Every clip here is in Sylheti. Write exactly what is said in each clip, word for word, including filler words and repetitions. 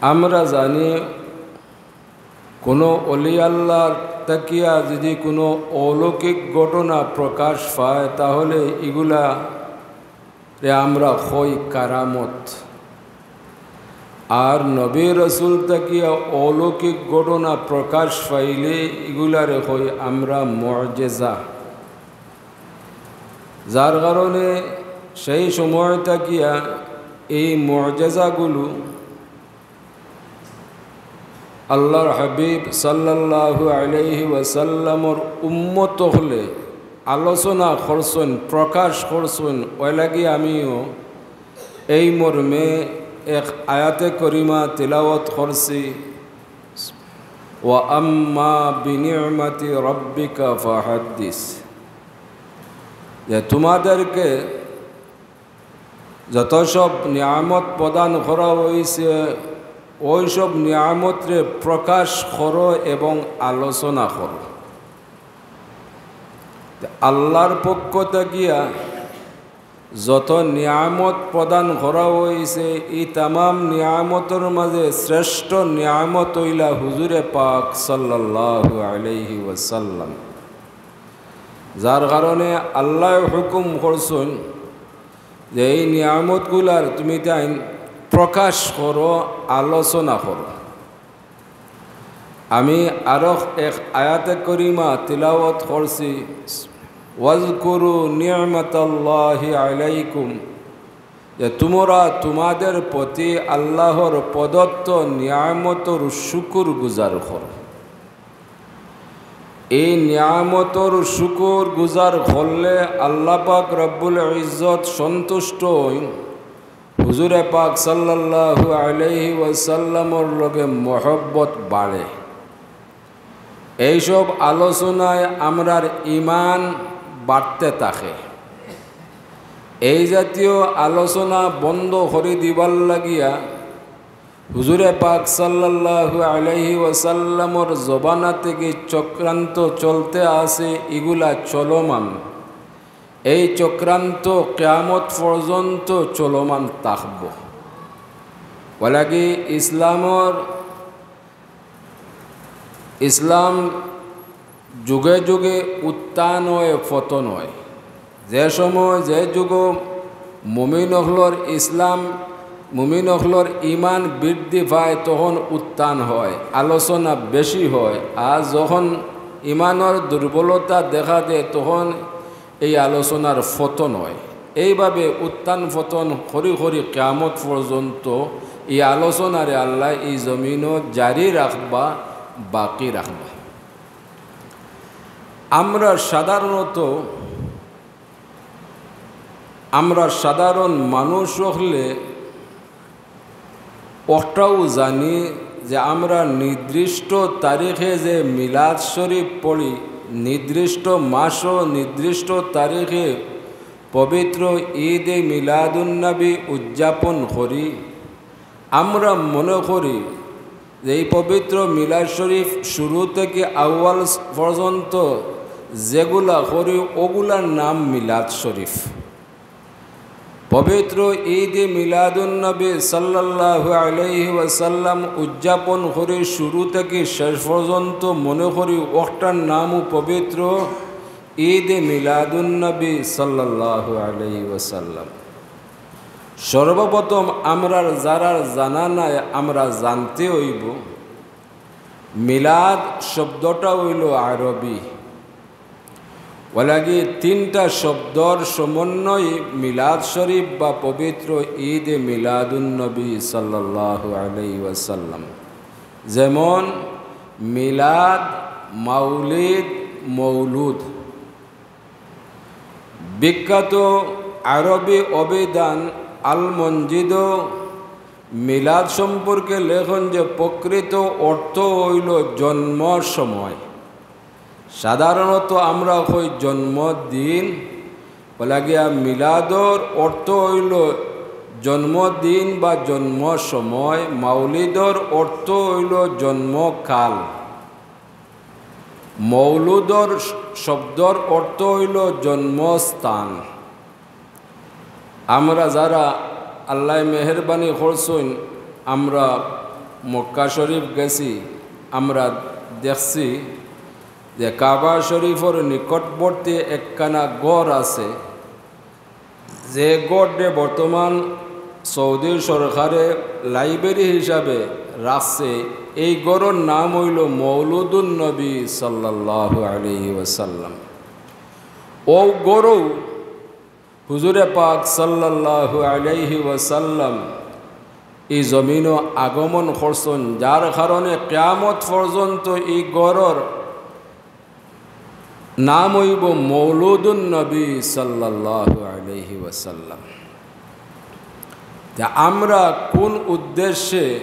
আমরা জানি, কোনো অলি আল্লাহর থাকিয়া যদি কোনো অলৌকিক ঘটনা প্রকাশ পায়, তাহলে ইগুলারে আমরা কই কারামত। আর নবী রসুল থাকিয়া অলৌকিক ঘটনা প্রকাশ পাইলে ইগুলারে কই আমরা মুজেজা। যার কারণে সেই সময় থাকিয়া এই মুজেজাগুলো আল্লাহর হাবিব সাল্লাল্লাহু আলাইহি ওয়াসাল্লামর উম্মত অকলে আলোচনা করছইন, প্রকাশ করছইন। অউ লাগি আমিও এই মর্মে এক আয়াতে করিমা তিলাওয়াত করছি, "ওয়া আম্মা বিনি'মাতি রাব্বিকা ফাহাদ্দিস", যে তোমাদেরকে যত সব নিয়ামত প্রদান করা হইছে, ওই সব নিয়ামতরে প্রকাশ করো এবং আলোচনা করো। আল্লাহর পক্ষ থাকিয়া যত নিয়ামত প্রদান করা হইছে, এই তামাম নিয়ামতর মাঝে শ্রেষ্ঠ নিয়ামত অইলা হুজুরে পাক সাল্লাল্লাহু আলাইহি ওয়াসাল্লাম। যার কারণে আল্লায় হুকুম করছইন যে এই নিয়ামতগুলার তুমি তাইন প্রকাশ করো, আলোচনা করো। আমি আরো এক আয়াতে করিমা তিলাওয়াত করছি, "ওয়াজকুরু নি'মাতাল্লাহি আলাইকুম", যে তোমরা তোমাদের প্রতি আল্লাহর প্রদত্ত নিয়ামতর শুকুর গুজার করো। এই নিয়ামতর শুকুর গুজার করলে আল্লাহ পাক রব্বুল ইজ্জত সন্তুষ্ট হইন। হুজুরে পাক সাল্লাল্লাহু আলাইহি ওয়াসাল্লামর লগে মহব্বত বাড়ে। এইসব আলোচনায় আমরার ঈমান বাড়তে থাকে। এই জাতীয় আলোচনা বন্ধ করি দিবার লাগিয়া হুজুরে পাক সাল্লাল্লাহু আলাইহি ওয়াসাল্লামর জমানা থাকি চক্রান্ত চলতে আছে, ইগুলা চলমান। এই চক্রান্ত কিয়ামত পর্যন্ত চলমান থাকবো। অউ লাগি ইসলামর, ইসলাম যুগে যুগে উত্থান অয়, পতন অয়। যে সময় যে যুগো মুমিন অকলর ইসলাম, মুমিন অকলর ঈমান বৃদ্ধি পায়, তখন উত্থান হয়, আলোচনা বেশি হয়। আর যখন ঈমানর দুর্বলতা দেখা দেয়, তখন এই আলোচনার পতন হয়। এইভাবে উত্থান পতন করি করি কিয়ামত পর্যন্ত এই আলোচনারে আল্লায় এই জমিনো জারি রাখবা, বাকি রাখবা। আমরা সাধারণত, আমরা সাধারণ মানুষ অকলে অটাও জানি যে আমরা নির্দিষ্ট তারিখে যে মিলাদ শরীফ পড়ি, নির্দিষ্ট মাসও নির্দিষ্ট তারিখে পবিত্র ঈদে মিলাদুন্নবী উদযাপন করি। আমরা মনে করি যে এই পবিত্র মিলাদ শরীফ শুরু থাকি আউয়াল পর্যন্ত যেগুলা করি, ওগুলার নাম মিলাদ শরীফ। পবিত্র ঈদে মিলাদুন্নবী সাল্লাল্লাহু আলাইহি ওয়াসাল্লাম উদযাপন করি শুরু থাকি শেষ পর্যন্ত মনে করি অটার নামও পবিত্র ঈদে মিলাদুন্নবী সাল্লাল্লাহু আলাইহি ওয়াসাল্লাম। সর্বপ্রথম আমরার যারার জানা নাই, আমরা জানতে অইবো, মিলাদ শব্দটা অইলো আরবি। অউ লাগি তিনটা শব্দর সমন্বয়ে মিলাদ শরীফ বা পবিত্র ঈদে মিলাদুন্নবী সাল্লাল্লাহু আলাইহি ওয়াসাল্লাম। যেমন মিলাদ, মাউলিদ, মৌলুদ। বিখ্যাত আরবি অভিধান আল মঞ্জিদো মিলাদ সম্পর্কে লেখইন যে প্রকৃত অর্থ অইলো জন্ম সময়। সাধারণত আমরা কই জন্মদিন, অউ লাগিয়া মিলাদর অর্থ অইলো জন্মদিন বা জন্ম সময়, মাউলিদর অর্থ অইলো জন্মকাল। মৌলুদর শব্দর অর্থ অইলো জন্মস্থান। আমরা যারা আল্লায় মেহেরবানি করছইন, আমরা মক্কা শরীফ গেছি, আমরা দেখছি যে কাবা শরীফর নিকটবর্তী একখানা ঘর আছে, যে ঘররে বর্তমান সৌদি সরকারে লাইব্রেরি হিসাবে রাখছে। এই ঘরর নাম অইলো মৌলুদুন নবী সাল্লাল্লাহু আলাইহি ওয়াসাল্লাম। অউ ঘরো হুজুরে পাক সাল্লাল্লাহু আলাইহি ওয়াসাল্লাম ই জমিনো আগমন করছইন, যার কারণে কিয়ামত পর্যন্ত ই ঘরর নাম অইবো মৌলুদুন নবী সাল্লাল্লাহু আলাইহি ওয়াসাল্লাম। তে আমরা কুন উদ্দেশ্যে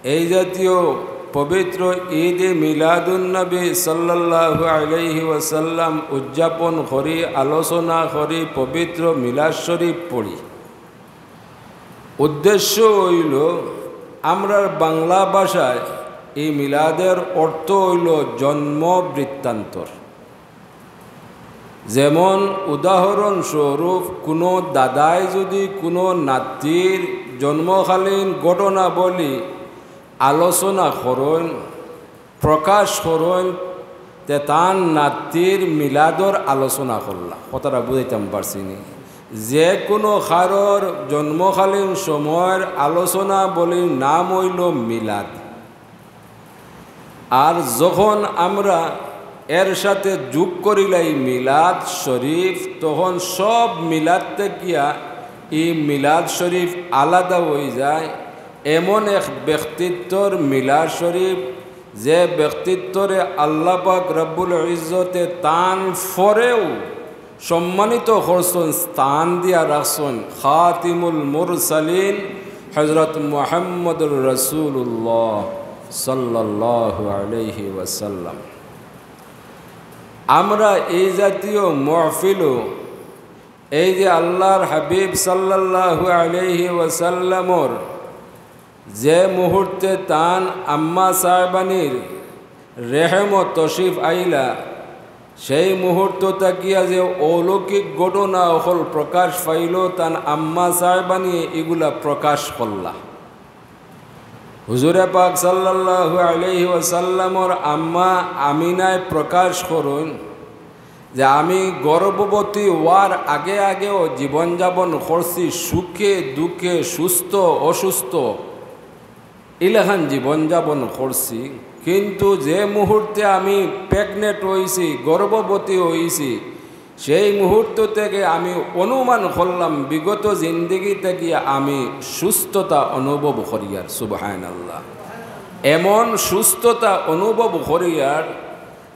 এই জাতীয় পবিত্র ঈদে মিলাদুন নবী সাল্লাল্লাহু আলাইহি ওয়াসাল্লাম উদযাপন করি, আলোচনা করি, পবিত্র মিলাদ শরীফ পড়ি? উদ্দেশ্য অইলো, আমরার বাংলা ভাষায় এই মিলাদের অর্থ অইলো জন্ম বৃত্তান্তর। যেমন উদাহরণস্বরূপ, কুনু দাদায় যুদি কুনু নাতির জন্মকালীন ঘটনাবলী আলোচনা করইন, প্রকাশ করইন, তে তান নাতির মিলাদর আলোচনা করলা। কথাটা বুঝাইতাম পারছি নি? যে কুনু কারোর জন্মকালীন সময়র আলোচনাবলীর নাম অইলো মিলাদ। আর যখন আমরা এর সাথে যোগ করিলাই মিলাদ শরীফ, তখন সব মিলাদ থাকিয়া ই মিলাদ শরীফ আলাদা অইযায়। এমন এক ব্যক্তিত্বর মিলাদ শরীফ, যে ব্যক্তিত্বরে আল্লাহ পাক রব্বুল ইজ্জতে তান পরেও সম্মানিত করছইন, স্থান দিয়া রাখছইন, খাতিমুল মুরসালিন হযরত মুহাম্মদুর রাসূলুল্লাহ সাল্লাল্লাহু আলাইহি ওয়াসাল্লাম। আমরা এই জাতীয় মহফিলো এই যে আল্লাহর হাবিব সাল্লাল্লাহু আলাইহি ওয়াসাল্লামর যে মুহূর্তে তান আম্মা সাহেবানির রেহেমো তশরিফ আইলা, সেই মুহূর্ত থাকিয়া যে অলৌকিক ঘটনা অকল প্রকাশ পাইলো, তান আম্মা সাহেবানিয়ে ইগুলা প্রকাশ করলা। হুজুরে পাক সাল্লাল্লাহু আলাইহি ওয়াসাল্লামর আম্মা আমিনায় প্রকাশ করইন যে আমি গর্ভবতী অওয়ার আগে আগেও জীবনযাপন করছি সুখে দুঃখে, সুস্থ অসুস্থ, ইলাখান জীবনযাপন করছি, কিন্তু যে মুহূর্তে আমি pregnant অইছি, গর্ভবতী অইছি, সেই মুহূর্ত থেকে আমি অনুমান করলাম বিগত জিন্দেগি থেকে আমি সুস্থতা অনুভব করিয়ার। সুবহানাল্লাহ। এমন সুস্থতা অনুভব করিয়ার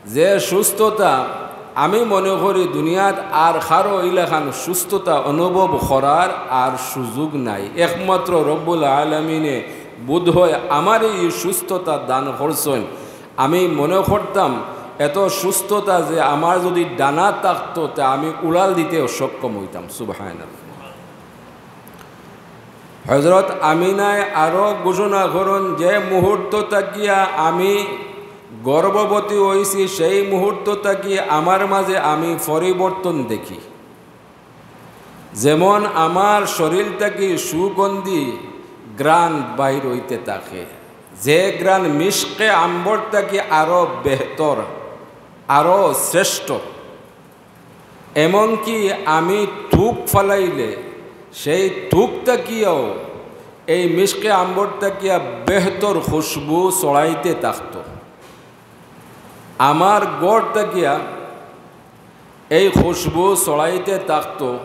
যে সুস্থতা আমি মনে করি দুনিয়াত আর কারো ইলাখান সুস্থতা অনুভব করার আর সুযোগ নাই। একমাত্র রব্বুল আলামিনে বোধহয় আমারে ই সুস্থতা দান করছইন। আমি মনে করতাম এত সুস্থতা যে আমার যুদি ডানা থাকতো, তে আমি উড়াল দিতেও সক্ষম অইতাম। সুবহানাল্লাহ। হযরত আমিনায় আরো ঘোষণা করইন, যে মুহূর্ত থাকিয়া আমি গর্ভবতী অইছি, সেই মুহূর্ত থাকি আমার মাঝে আমি পরিবর্তন দেখি। যেমন আমার শরীর থাকি সুগন্ধি ঘ্রাণ বাইর অইতে থাকে, যে ঘ্রাণ মিশকে আম্বর থাকি আরো বেহতর, আরো শ্রেষ্ঠ। এমনকি আমি থুক ফালাইলে সেই থুক থাকিয়াও এই মিশকে আম্বর থাকিয়া বেহতর খুশবু ছড়াইতে থাকতো। আমার ঘর থাকিয়া এই খুশবু ছড়াইতে থাকতো।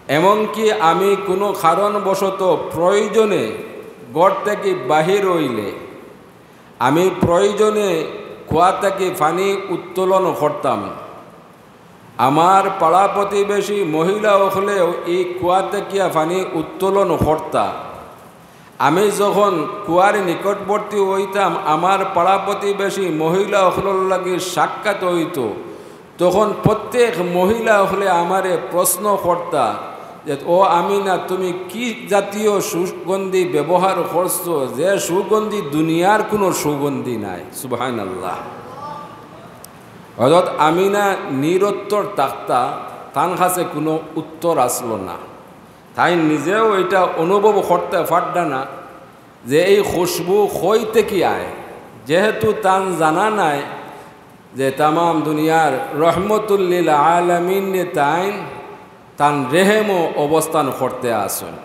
এমনকি আমি কুনু কারণবশত প্রয়োজনে ঘর থাকি বাহির অইলে আমি প্রয়োজনে কুয়া থাকি পানি উত্তোলন করতাম। আমার পাড়া প্রতিবেশী মহিলা অকলেও ই কুয়া থাকিয়া পানি উত্তোলন করতা। আমি যখন কুয়ার নিকটবর্তী অইতাম, আমার পাড়া প্রতিবেশী মহিলা অকলর লাগি সাক্ষাৎ অইতো, তখন প্রত্যেক মহিলা অকলে আমারে প্রশ্ন করতা যে, "ও আমিনা, তুমি কি জাতীয় সুগন্ধি ব্যবহার করছো, যে সুগন্ধি দুনিয়ার কুনু সুগন্ধি নাই?" সুবহানাল্লাহ। হযরত আমিনা নিরুত্তর থাকতা, তান কাছে কুনু উত্তর আছলো না। তাইন নিজেও ইটা অনুভব করতে পারতা না যে এই খুশবু কই থাকি আয়, যেহেতু তান জানা নাই যে তামাম দুনিয়ার রহমতুল্লিল আলামিন তাইন তান রেহেমো অবস্থান করতে আছইন।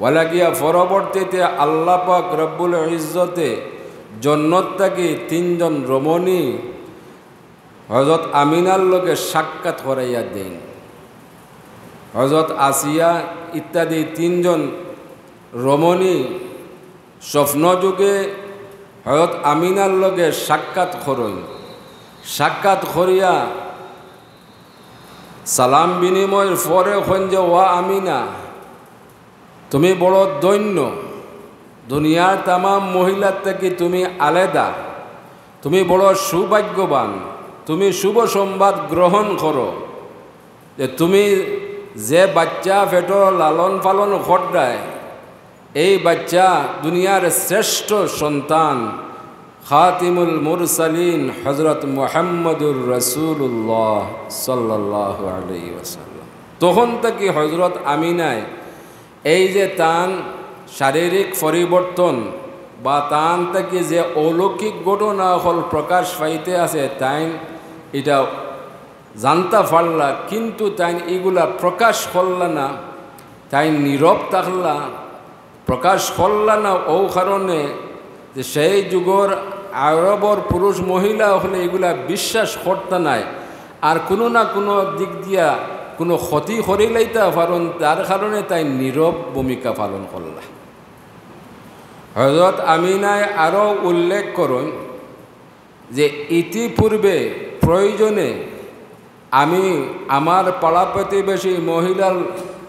ওয়ালাগিয়া পরবর্তীতে আল্লাহ পাক রব্বুল ইজ্জতে জন্নত থাকি তিনজন রমণী হজরত আমিনার লগে সাক্ষাৎ করাইয়া দেইন। হজরত আসিয়া ইত্যাদি তিনজন রমণী স্বপ্নযোগে হজরত আমিনার লগে সাক্ষাৎ করইন। সাক্ষাৎ করিয়া সালাম বিনিময়র পরে কইন যে, "ওয়া আমিনা, তুমি বড় ধন্য, দুনিয়ার তামাম মহিলার থাকি তুমি আলাদা, তুমি বড় সৌভাগ্যবান, তুমি শুভ সংবাদ গ্রহণ করো যে তুমি যে বাচ্চা পেটো লালন পালন কররায়, এই বাচ্চা দুনিয়ার শ্রেষ্ঠ সন্তান খাতিমুল মুরসালিন হজরত মুহাম্মদুর রাসূলুল্লাহ সাল্লাল্লাহু আলাইহি ওয়াসাল্লাম।" তখন থাকি হজরত আমিনায় এই যে তান শারীরিক পরিবর্তন বা তান থাকি যে অলৌকিক ঘটনা অকল প্রকাশ পাইতে আছে, তাইন ইটা জানতা পারলা, কিন্তু তাইন ইগুলা প্রকাশ করলা না, তাইন নীরব থাকলা, প্রকাশ করলা না। অউ কারণে যে সেই যুগর আরবর পুরুষ মহিলা অকলে ইগুলা বিশ্বাস করতা নায়, আর কুনু না কুনু দিক দিয়া কুনু ক্ষতি করিলাইতা পারইন, যার কারণে তাইন নীরব ভূমিকা পালন করলা। হজরত আমিনায় আরও উল্লেখ করইন যে ইতিপূর্বে প্রয়োজনে আমি আমার পাড়া প্রতিবেশী মহিলার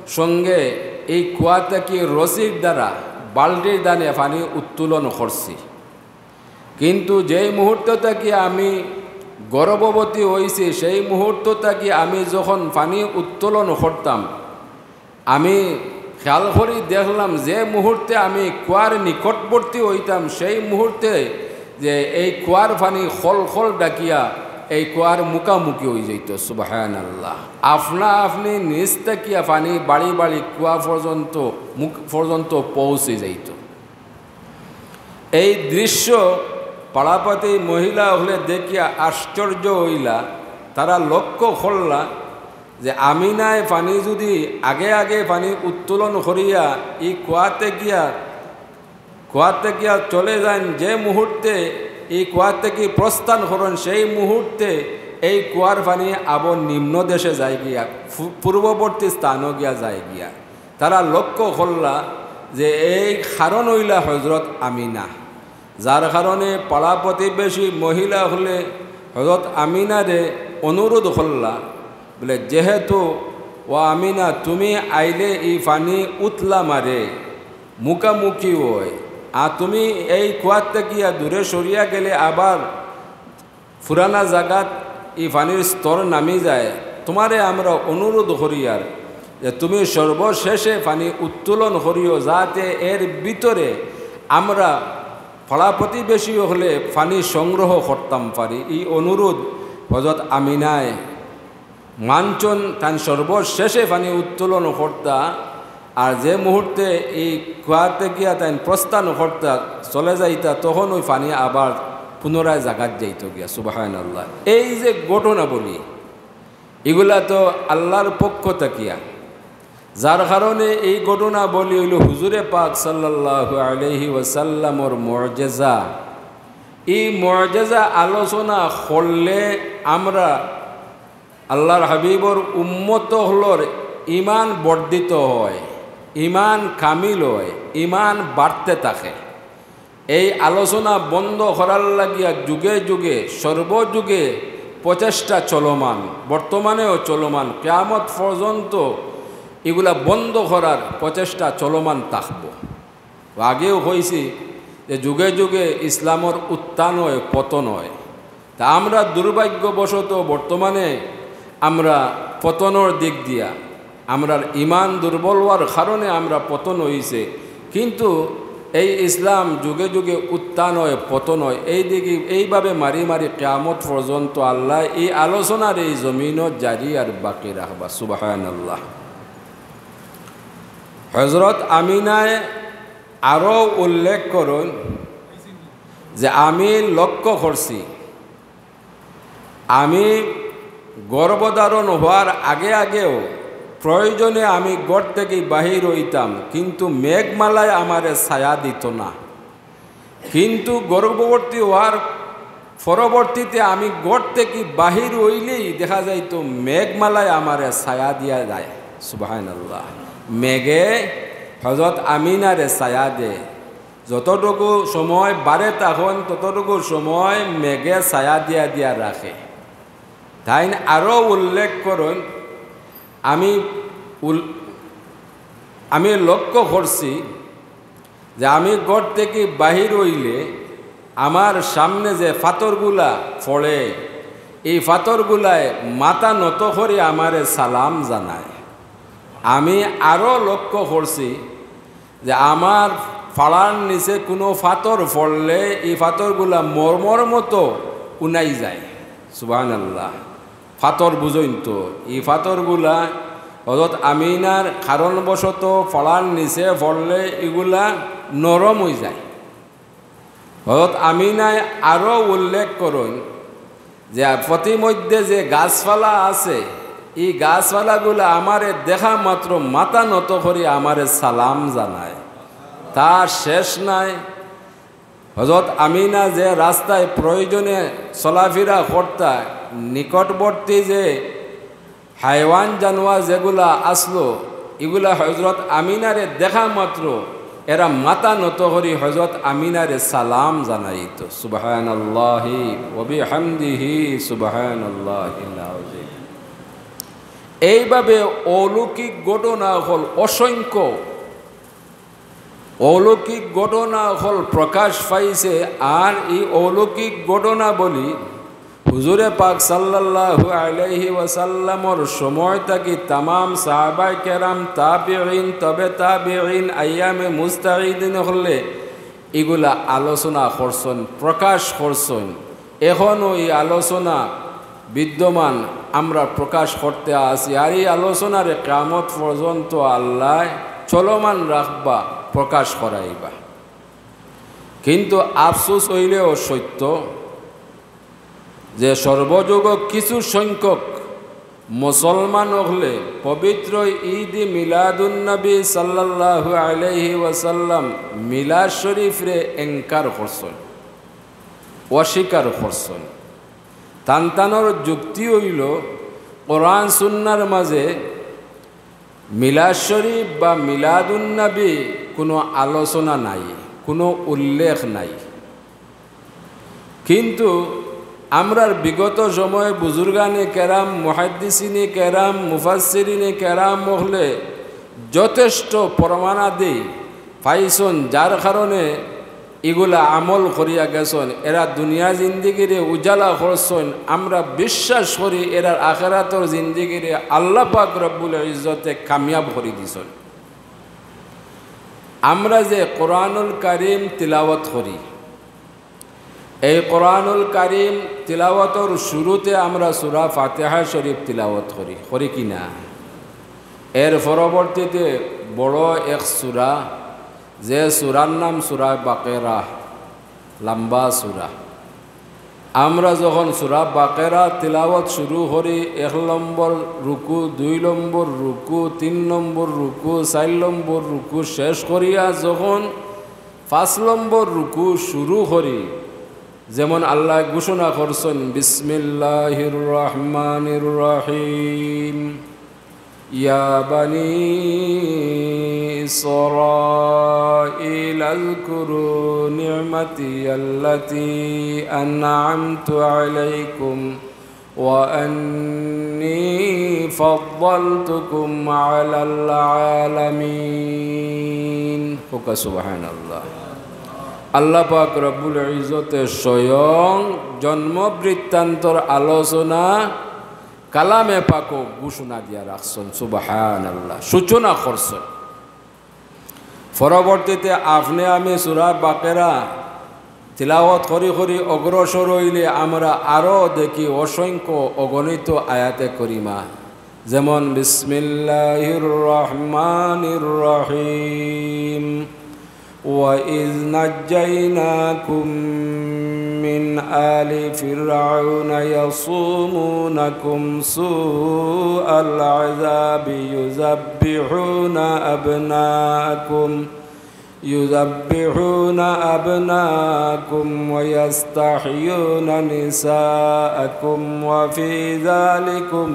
সঙ্গে এই কুয়া থাকি রশির দ্বারা বালতির দানে পানি উত্তোলন করছি, কিন্তু যেই মুহূর্ত থাকি আমি গর্ভবতী অইছি, সেই মুহূর্ত থাকি আমি যখন পানি উত্তোলন করতাম, আমি খেয়াল করি দেখলাম, যে মুহূর্তে আমি কুয়ার নিকটবর্তী অইতাম, সেই মুহূর্তে যে এই কুয়ার পানি খল খল ডাকিয়া এই কুয়ার মুখামুখি অই যাইতো। সুবহানাল্লাহ। আপনা আপনি নিচ থাকিয়া পানি বাড়ি বাড়ি কুয়া পর্যন্ত, মুখ পর্যন্ত পৌঁছি যাইতো। এই দৃশ্য পাড়াপতি মহিলা অকলে দেখিয়া আশ্চর্য অইলা। তারা লক্ষ্য করলা যে আমিনায় পানি যদি আগে আগে পানি উত্তোলন করিয়া ই কুয়াতে গিয়া, কুয়াতে গিয়া চলে যাইন, যে মুহূর্তে ই কুয়া থাকি প্রস্থান করইন, সেই মুহূর্তে এই কুয়ার পানি আবার নিম্ন দেশে যায় গিয়া, পূ-, পূর্ববর্তী স্থানও গিয়া যায় গিয়া। তারা লক্ষ্য করলা যে এই কারণ অইলা হজরত আমিনা, যার কারণে পাড়া প্রতিবেশী মহিলা অকলে হজরত আমিনারে অনুরোধ করলা, বলে, "যেহেতু ও আমিনা, তুমি আইলে ই পানি উতলা মারে, মুখামুখি অয়, আর তুমি এই কুয়ার থাকিয়া দূরে সরিয়া গেলে আবার পুরানা জাগাত ই পানির স্তর নামি যায়। তোমারে আমরা অনুরোধ করিয়ার যে তুমি সর্বশেষে পানি উত্তোলন করিও, যাতে এর ভিতরে আমরা পাড়া প্রতিবেশী অকলে পানি সংগ্রহ করতাম পারি।" ই অনুরোধ হজরত আমিনায় মানছইন, তাইন সর্বশেষে পানি উত্তোলন করতা। আর যে মুহূর্তে ই কুয়াতে গিয়া তাইন প্রস্থান করতা, চলে যাইতা, তখন ওই পানি আবার পুনরায় জাগাত যাইতো গিয়া। সুবহানাল্লাহ। এই যে ঘটনাবলী, ইগুলা তো আল্লাহর পক্ষ থাকিয়া, যার কারণে এই ঘটনাবলী অইলো হুজুরে পাক সাল্লাল্লাহু আলাইহি ওয়াসাল্লামর মুজেজা। এই মুজেজা আলোচনা করলে আমরা আল্লাহর হাবিবর উম্মত অকলর ইমান বর্ধিত হয়, ইমান কামিল হয়, ইমান বাড়তে থাকে। এই আলোচনা বন্ধ করার লাগিয়া যুগে যুগে, সর্বযুগে প্রচেষ্টা চলমান, বর্তমানেও চলমান, কিয়ামত পর্যন্ত ইগুলা বন্ধ করার প্রচেষ্টা চলমান থাকবো। আগেও কইছি যে যুগে যুগে ইসলামর উত্থান হয়, পতন হয়। তা আমরা দুর্ভাগ্যবশত বর্তমানে আমরা পতনর দিক দিয়া, আমরার ইমান দুর্বল হওয়ার কারণে আমরা পতন হইছে। কিন্তু এই ইসলাম যুগে যুগে উত্থান হয়, পতন হয়, এই দিকে এইভাবে মারি মারি কিয়ামত পর্যন্ত আল্লাহ এই আলোচনার এই জমিনও জারি আর বাকি রাখবা। সুবহানাল্লাহ। হজরত আমিনায় আরও উল্লেখ করইন যে আমি লক্ষ্য করছি, আমি গর্ভধারণ হওয়ার আগে আগেও প্রয়োজনে আমি ঘর থাকি বাহির অইতাম, কিন্তু মেঘমালায় আমারে ছায়া দিত না। কিন্তু গর্ভবতী হওয়ার পরবর্তীতে আমি ঘর থাকি বাহির অইলেই দেখা যাইতো মেঘমালায় আমারে ছায়া দিয়া যায়। সুবহানাল্লাহ। মেঘে হযরত আমিনারে ছায়া দেয়। যতটুকু সময় বারে থাকইন, ততটুকু সময় মেঘে ছায়া দিয়া দিয়া রাখে। তাইন আরও উল্লেখ করইন, আমি উল-, আমি লক্ষ্য করছি যে আমি ঘর থাকি বাহির অইলে আমার সামনে যে পাথরগুলা পড়ে, এই পাথরগুলায় মাথা নত করি আমারে সালাম জানায়। আমি আরও লক্ষ্য করছি যে আমার পাড়ার নিচে কোনো পাথর পড়লে এই পাথরগুলা মর্মর মতো উনাই যায়। সুবহানাল্লাহ। পাথর বুঝইন তো, এই পাথরগুলা হযরত আমিনার কারণবশত পাড়ার নিচে পড়লে ইগুলা নরম অইযায়। হযরত আমিনায় আরও উল্লেখ করইন যে প্রতিমধ্যে যে গাছপালা আছে, এই গাছপালাগুলা আমারে দেখা মাত্র মাথা নত করি আমারে সালাম জানায়, তার শেষ নাই। হযরত আমিনা যে রাস্তায় প্রয়োজনে চলাফিরা করতা, নিকটবর্তী যে হায়ওয়ান জানোয়ার যেগুলা আসলো, ইগুলা হযরত আমিনারে দেখা মাত্র এরা মাথা নত করি হযরত আমিনারে সালাম জানাইতো। সুবহানাল্লাহি ওয়া বিহামদিহি, সুবহানাল্লাহিল আযীম। এইভাবে অলৌকিক ঘটনা অকল অসংখ্য। অলৌকিক ঘটনা অকল প্রকাশ পাইছে, আর এই অলৌকিক ঘটনাবলী হুজুরে পাক সাল্লাল্লাহু আলাইহি ওয়াসাল্লামর সময় থাকি তামাম সাহাবায়ে কেরাম, তাবিঈন, তবে তাবিঈন, আইম্মায়ে মুজতাহিদিন অকলে ইগুলা আলোচনা করছইন, প্রকাশ করছইন। এখনো এই আলোচনা বিদ্যমান, আমরা প্রকাশ করতে আছি। আর এই আলোচনারে কিয়ামত পর্যন্ত আল্লায় চলমান রাখবা, প্রকাশ করাইবা। কিন্তু আফসোস অইলেও সত্য যে সর্বযুগ কিছু সংখ্যক মুসলমান অকলে পবিত্র ঈদ মিলাদুন নবী সাল্লাল্লাহু আলাইহি ওয়াসাল্লাম মিলাদ শরীফরে ইনকার করছইন, অস্বীকার করছইন। তান তানর যুক্তি অইলো, কোরআন সুন্নার মাঝে মিলাদ শরীফ বা মিলাদুন নবী কোনো আলোচনা নাই, কোনো উল্লেখ নাই। কিন্তু আমরার বিগত সময়ে বুজুর্গানে কেরাম, মুহাদ্দিসিনে কেরাম, মুফাসসিরিনে কেরাম অকলে যথেষ্ট প্রমাণাদি পাইছইন, যার কারণে ইগুলা আমল করিয়া গেছইন। এরা দুনিয়া জিন্দিগিরে উজালা করছইন। আমরা বিশ্বাস করি এরার আখেরাতর জিন্দিগিরে আল্লাহ পাক রব্বুল ইজ্জতে কামিয়াব করি দিছইন। আমরা যে কোরআনুল কারীম তিলাওয়াত করি, এই কোরআনুল কারীম তিলাওয়াতর শুরুতে আমরা সূরা ফাতিহা শরীফ তিলাওয়াত করি, করি কি না? এর পরবর্তীতে বড় এক সূরা, যে সূরার নাম সূরা বাকেরা, লম্বা সূরা। আমরা যখন সূরা বাকেরা তিলাওয়াত শুরু করি, এক নম্বর রুকু, দুই নম্বর রুকু, তিন নম্বর রুকু, চাইর নম্বর রুকু শেষ করিয়া যখন পাঁচ নম্বর রুকু শুরু করি, যেমন আল্লায় ঘোষণা করছইন, বিসমিল্লাহির রহমানির রহিম, ইয়া বানি ইসরাইল আযকুরু নি'মাতিয়াল্লাতী আন'আমতু আলাইকুম ওয়া আন্নী ফাদ্দালতুকুম আলাল আলামিন। কউক্কা সুবহানাল্লাহ। আল্লাহ পাক রব্বুল ইজ্জতে স্বয়ং জন্ম বৃত্তান্তর আলোচনা কালামে পাকো ঘোষণা দিয়া রাখছইন, সুবহানাল্লাহ, সূচনা করছইন। পরবর্তীতে আপনে আমি সূরা বাকেরা তিলাওয়াত করি করি অগ্রসর অইলে আমরা আরো দেখি অসংখ্য অগণিত আয়াতে করিমা, যেমন বিসমিল্লাহির রহমানির রহিম, وإذ نجيناكم من آل فرعون يصومونكم سوء العذاب يذبحون أبناءكم يذبحون أبناءكم ويستحيون نساءكم وفي ذلكم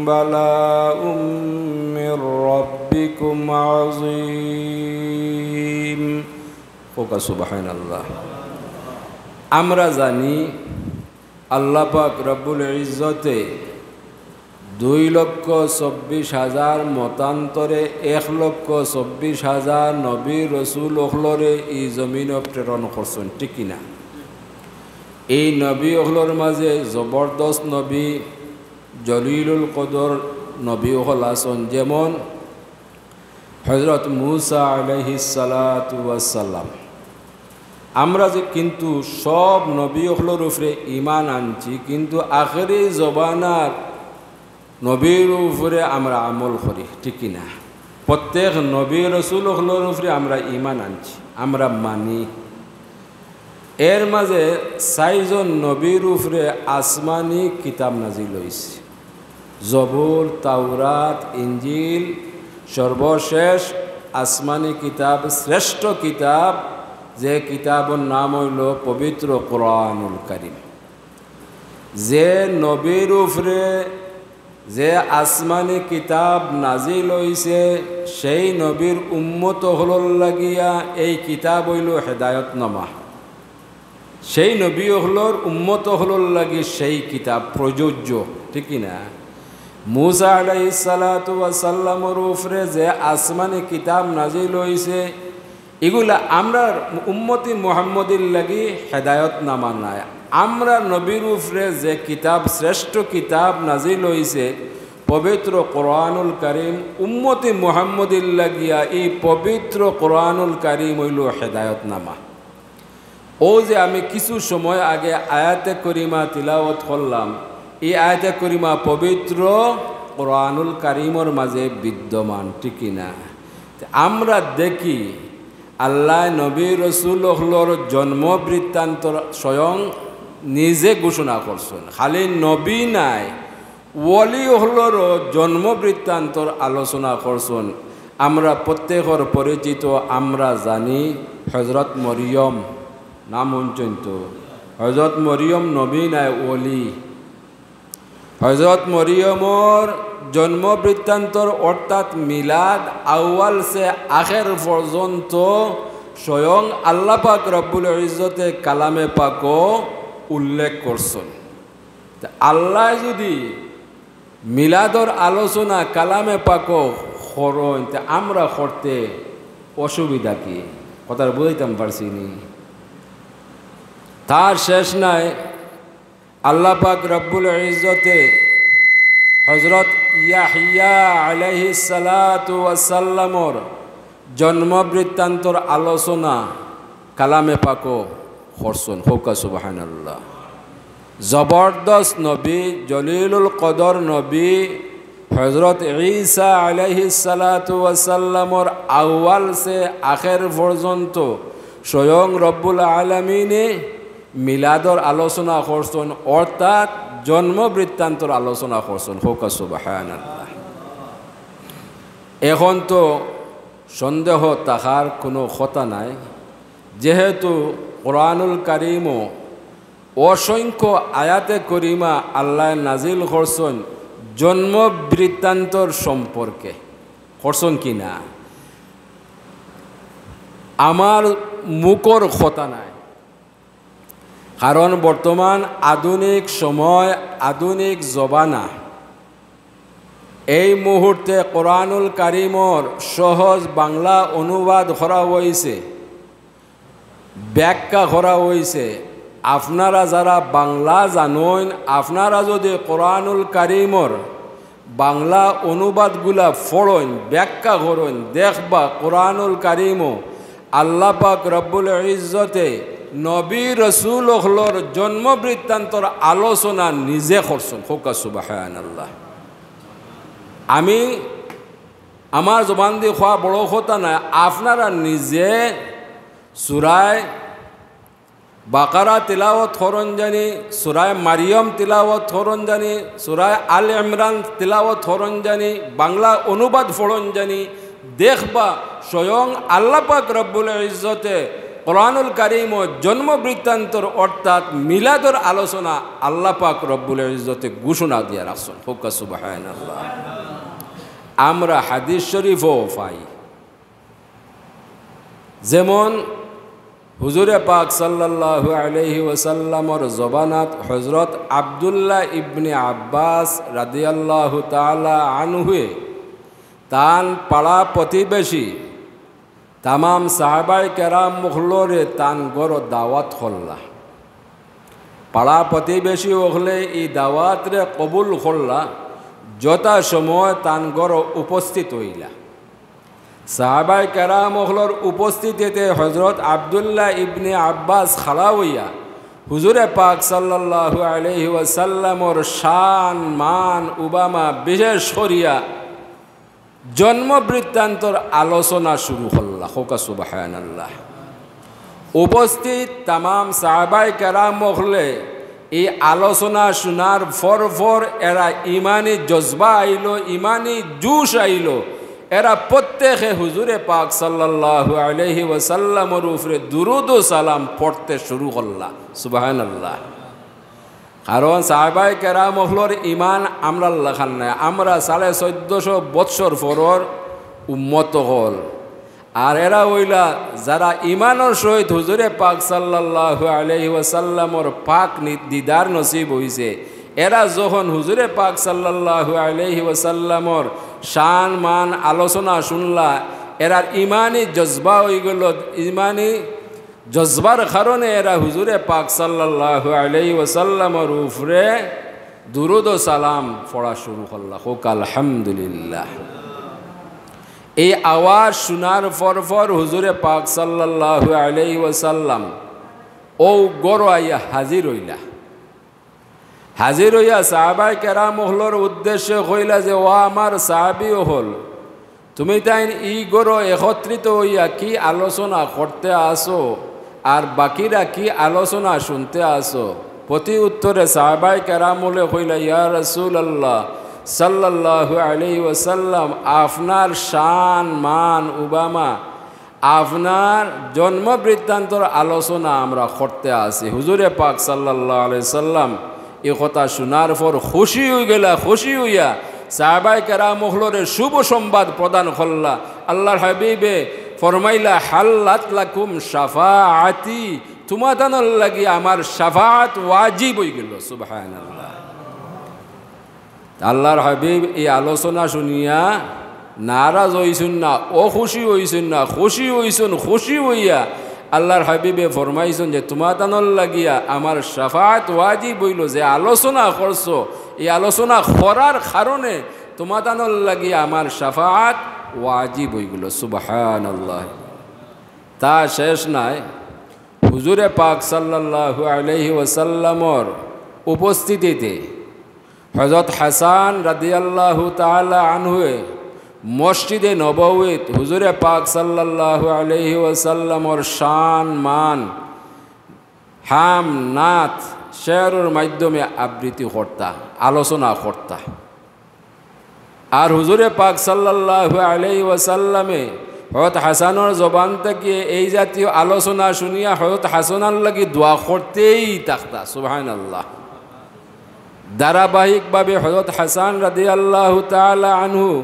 بلاء من ربكم عظيم. কউক্কা সুবহানাল্লাহ। আমরা জানি আল্লাহ পাক রব্বুল ইজ্জতে দুই লক্ষ চব্বিশ হাজার, মতান্তরে এক লক্ষ চব্বিশ হাজার নবী রসুল অকলরে ই জমিনো প্রেরণ করছইন, ঠিক কি না? এই নবী অকলর মাঝে জবরদস্ত নবী, জলিলুল কদর নবী অকল আছইন, যেমন হযরত মুসা আলাইহিস সালাতু ওয়াস সালাম। আমরা যে কিন্তু সব নবী অকলর উপরে ঈমান আনছি, কিন্তু আখেরি জমানার নবীর উপরে আমরা আমল করি, ঠিক কি না? প্রত্যেক নবী রসুল অকলর উপরে আমরা ঈমান আনছি, আমরা মানি। এর মাঝে চাইরজন নবীর উপরে আসমানি কিতাব নাজিল অইছে। জবুর, তাওরাত, ইঞ্জিল, সর্বশেষ আসমানি কিতাব, শ্রেষ্ঠ কিতাব, যে কিতাবর নাম অইলো পবিত্র কোরআনুল কারীম। যে নবীর উপরে যে আসমানি কিতাব নাজিল অইছে, সেই নবীর উম্মত অকলর লাগিয়া এই কিতাব অইলো হেদায়তনামা। সেই নবী অকলর উম্মত অকলর লাগি সেই কিতাব প্রযোজ্য, ঠিক কি না? মুসা আলাইহিস সালাতু ওয়াস সালামর উপরে যে আসমানি কিতাব নাজিল অইছে, ইগুলা আমরার উম্মতি মুহাম্মদীর লাগি হেদায়তনামা নায়। আমরার নবীর উপরে যে কিতাব, শ্রেষ্ঠ কিতাব নাজিল অইছে, পবিত্র কোরআনুল কারীম, উম্মতি মুহাম্মদীর লাগিয়া ই পবিত্র কোরআনুল কারীম অইলো হেদায়তনামা। অউ যে আমি কিছু সময় আগে আয়াতে করিমা তিলাওয়াত করলাম, ই আয়াতে করিমা পবিত্র কোরআনুল কারীমর মাঝে বিদ্যমান, ঠিক কি না? তে আমরা দেখি আল্লায় নবী রসুল অকলর জন্ম বৃত্তান্ত স্বয়ং নিজে ঘোষণা করছইন। খালি নবী নায়, ওলি অকলরও জন্ম বৃত্তান্তর আলোচনা করছইন। আমরা প্রত্যেকর পরিচিত, আমরা জানি হযরত মরিয়ম, নাম হুনছইন তো? হযরত মরিয়ম নবী নায়, ওলি। হযরত মরিয়মর জন্ম বৃত্তান্তর অর্থাৎ মিলাদ আউয়াল সে আখের পর্যন্ত স্বয়ং আল্লাহ পাক রব্বুল ইজ্জতে কালামে পাকো উল্লেখ করছইন। তে আল্লায় যুদি মিলাদর আলোচনা কালামে পাকো করইন, তে আমরা করতে অসুবিধা কি? কথাটা বুঝাইতাম পারছি নি? তার শেষ নাই। আল্লাহ পাক রব্বুল ইজ্জতে হযরত ইয়াহইয়া আলাইহিস সালাতু ওয়াস সালামর জন্ম বৃত্তান্তর আলোচনা কালামে পাকো করছইন। কউক্কা সুবহানাল্লাহ। জবরদস্ত নবী, জলিলুল কদর নবী, হযরত ঈসা আলাইহিস সালাতু ওয়াস সালামর আউয়াল সে আখের পর্যন্ত স্বয়ং রব্বুল আলামিনে মিলাদর আলোচনা করছইন, অর্থাৎ জন্ম বৃত্তান্তর আলোচনা করছইন। কউক্কা সুবহানাল্লাহ। এখন তো সন্দেহ থাকার কোনো কথা নাই, যেহেতু কোরআনুল কারীমো অসংখ্য আয়াতে করিমা আল্লায় নাজিল করছইন জন্ম বৃত্তান্তর সম্পর্কে, করছইন কি না? আমার মুখর কথা নায়, কারণ বর্তমান আধুনিক সময়, আধুনিক জমানা। এই মুহূর্তে কোরআনুল কারীমর সহজ বাংলা অনুবাদ করা অইছে, ব্যাখ্যা করা অইছে। আপনারা যারা বাংলা জানইন, আপনারা যুদি কোরআনুল কারীমর বাংলা অনুবাদগুলা পড়ইন, ব্যাখ্যা করইন, দেখবা কোরআনুল কারীমো আল্লাহ পাক রব্বুল ইজ্জতে নবী রসুল অকলর জন্ম বৃত্তান্তর আলোচনা নিজে করছইন। কউক্কা সুবহানাল্লাহ। আমি আমার জবান দি কওয়া বড় কথা নায়, আপনারা নিজে সূরায়ে বাকারা তিলাওয়াত করইন জানি, সূরায়ে মারিয়াম তিলাওয়াত করইন জানি, সূরায়ে আলে ইমরান তিলাওয়াত করইন জানি, বাংলা অনুবাদ পড়ইন জানি, দেখবা স্বয়ং আল্লাহ পাক রব্বুল ইজ্জতে কোরআনুল কারীমো জন্ম বৃত্তান্তর অর্থাৎ মিলাদর আলোচনা আল্লাহ পাক রব্বুল ইজ্জতে ঘোষণা দিয়া রাখছইন। কউক্কা সুবহানাল্লাহ। আমরা হাদিস শরীফো পাই, যেমন হুজুরে পাক সাল্লাল্লাহু আলাইহি ওয়াসাল্লামর জবানাত হযরত আব্দুল্লাহ ইবনে আব্বাস রাদিয়াল্লাহু তাআলা আনহুয়ে তান পাড়া প্রতিবেশী তামাম সাহাবায়ে কেরাম অকলরে তান ঘরো দাওয়াত করলা। পাড়া প্রতিবেশী অকলে ই দাওয়াতরে কবুল করলা, যথাসময় তান ঘরো উপস্থিত অইলা। সাহাবায়ে কেরাম অকলর উপস্থিতিতে হযরত আব্দুল্লাহ ইবনে আব্বাস খাড়া অইয়া হুজুরে পাক সাল্লাল্লাহু আলাইহি ওয়াসাল্লামর শান, মান, উবামা বিশেষ করিয়া জন্ম বৃত্তান্তর আলোচনা শুরু করলা। কউক্কা সুবহানাল্লাহ। উপস্থিত তামাম সাহাবায়ে কেরাম অকলে ই আলোচনা শুনার পর পর এরা ইমানি জজবা আইলো, ইমানি জোশ আইলো। এরা প্রত্যেকে হুজুরে পাক সাল্লাল্লাহু আলাইহি ওয়াসাল্লামর উপরে দুরুদ ও সালাম পড়তে শুরু করলা। সুবহানাল্লাহ। কারণ সাহাবায়ে কেরাম অকলর ইমান আমরার লাখান নায়, আমরা সাড়ে চৌদ্দশো বৎসর পরর উম্মত অকল। আর এরা অইলা যারা ইমানর সহিত হুজুরে পাক সাল্লাল্লাহু আলাইহি ওয়াসাল্লামর পাক নি-, দিদার নসিব অইছে, এরা যখন হুজুরে পাক সাল্লাল্লাহু আলাইহি ওয়াসাল্লামর শান মান আলোচনা শুনলা, এরার ইমানি জজবা অইগেলো, ইমানি জজবার কারণে এরা হুজুরে পাক সাল্লাল্লাহু আলাইহি ওয়াসাল্লামর উপরে দুরুদ ও সালাম পড়া শুরু করলা। কউক্কা আলহামদুলিল্লাহ। এই আওয়াজ শুনার পর পর হুজুরে পাক সাল্লাল্লাহু আলাইহি ওয়াসাল্লাম অউ ঘরো আইয়া হাজির অইলা। হাজির অইয়া সাহাবায়ে কেরাম অকলর উদ্দেশ্যে কইলা যে, "ও আমার সাহাবী অকল, তুমিতাইন ই ঘরো একত্রিত অইয়া কি আলোচনা করতে আছো, আর বাকিরা কি আলোচনা শুনতে আছো?" প্রতি উত্তরে সাহাবায়ে কেরাম অকলে কইলা, "ইয়া রাসূলুল্লাহ সাল্লাল্লাহু আলাইহি ওয়াসাল্লাম, আপনার শান মান উবামা, আপনার জন্ম বৃত্তান্তর আলোচনা আমরা করতে আছি।" হুজুরে পাক সাল্লাল্লাহু আলাইহি সাল্লাম ই কথা শুনার পর খুশি অইগেলা, খুশি অইয়া সাহাবায়ে কেরাম অকলরে শুভ সংবাদ প্রদান করলা। আল্লাহর হাবিবে ফরমাইলা, "হাল্লাত লাকুম শাফাআতি, তুমাতানর লাগি আমার শাফাআত ওয়াজিব অইগেলো।" সুবহানাল্লাহ। আল্লাহর হাবিব ই আলোচনা শুনিয়া নারাজ অইছইন না, অখুশি অইছইন না, খুশি অইছইন, খুশি অইয়া আল্লাহর হাবিবে ফরমাইছইন যে, "তুমাতানর লাগিয়া আমার শাফাআত ওয়াজিব অইলো, যে আলোচনা করছো, ই আলোচনা করার কারণে তুমাতানর লাগিয়া আমার শাফাআত ওয়াজিব অইগেলো।" সুবহানাল্লাহ। তা শেষ নায়, হুজুরে পাক সাল্লাল্লাহু আলাইহি ওয়াসাল্লামর উপস্থিতিতে হযরত হাসান রাদিয়াল্লাহু তাআলা আনহুয়ে মসজিদে নববীত হুজুরে পাক সাল্লাল্লাহু আলাইহি ওয়াসাল্লামর শান মান, হাম, নাত, শেরর মাধ্যমে আবৃত্তি করতা, আলোচনা করতা। আর হুজুরে পাক সাল্লাল্লাহু আলাইহি ওয়াসাল্লামে হযরত হাসানর জবান থাকি এই জাতীয় আলোচনা শুনিয়া হযরত হাসানর লাগি দোয়া করতেই থাকতা। সুবহানাল্লাহ। ধারাবাহিকভাবে হযরত হাসান রাদিয়াল্লাহু তাআলা আনহু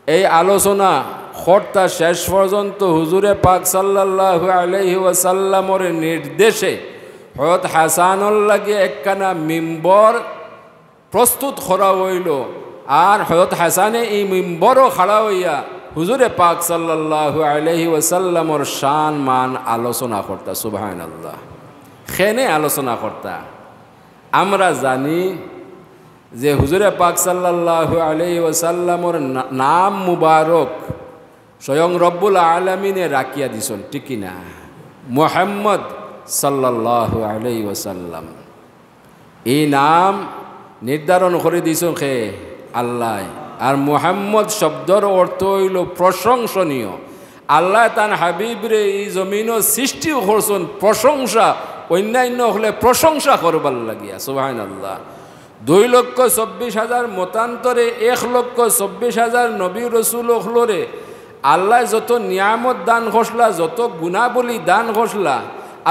এই আলোচনা করতা, শেষ পর্যন্ত হুজুরে পাক সাল্লাল্লাহু আলাইহি ওয়াসাল্লামর নির্দেশে হযরত হাসানর লাগি একখানা মিম্বর প্রস্তুত করা অইলো। আর হযরত হাসানে ই মিম্বরো খাড়া অইয়া হুজুরে পাক সাল্লাল্লাহু আলাইহি ওয়াসাল্লামর শান মান আলোচনা করতা। সুবহানাল্লাহ। কেনে আলোচনা করতা? আমরা জানি যে হুজুরে পাক সাল্লাল্লাহু আলাইহি ওয়াসাল্লামর না-, নাম মুবারক স্বয়ং রব্বুল আলামিনে রাখিয়া দিছইন, ঠিক কি না? মুহাম্মদ সাল্লাল্লাহু আলাইহি ওয়াসাল্লাম। ই নাম নির্ধারণ করি দিছইন কে? আল্লায়। আর মুহাম্মদ শব্দর অর্থ অইলো প্রশংসনীয়। আল্লায় তান হাবিবরে ই জমিনো সৃষ্টিও করছইন প্রশংসা, অইন্যাইন্য অকলে প্রশংসা করবার লাগিয়া। সুবহানাল্লাহ। দুই লক্ষ চব্বিশ হাজার মতান্তরে এক লক্ষ চব্বিশ হাজার নবী রসুল অকলরে আল্লায় যত নিয়ামত দান করছলা, যত গুণাবলী দান করছলা,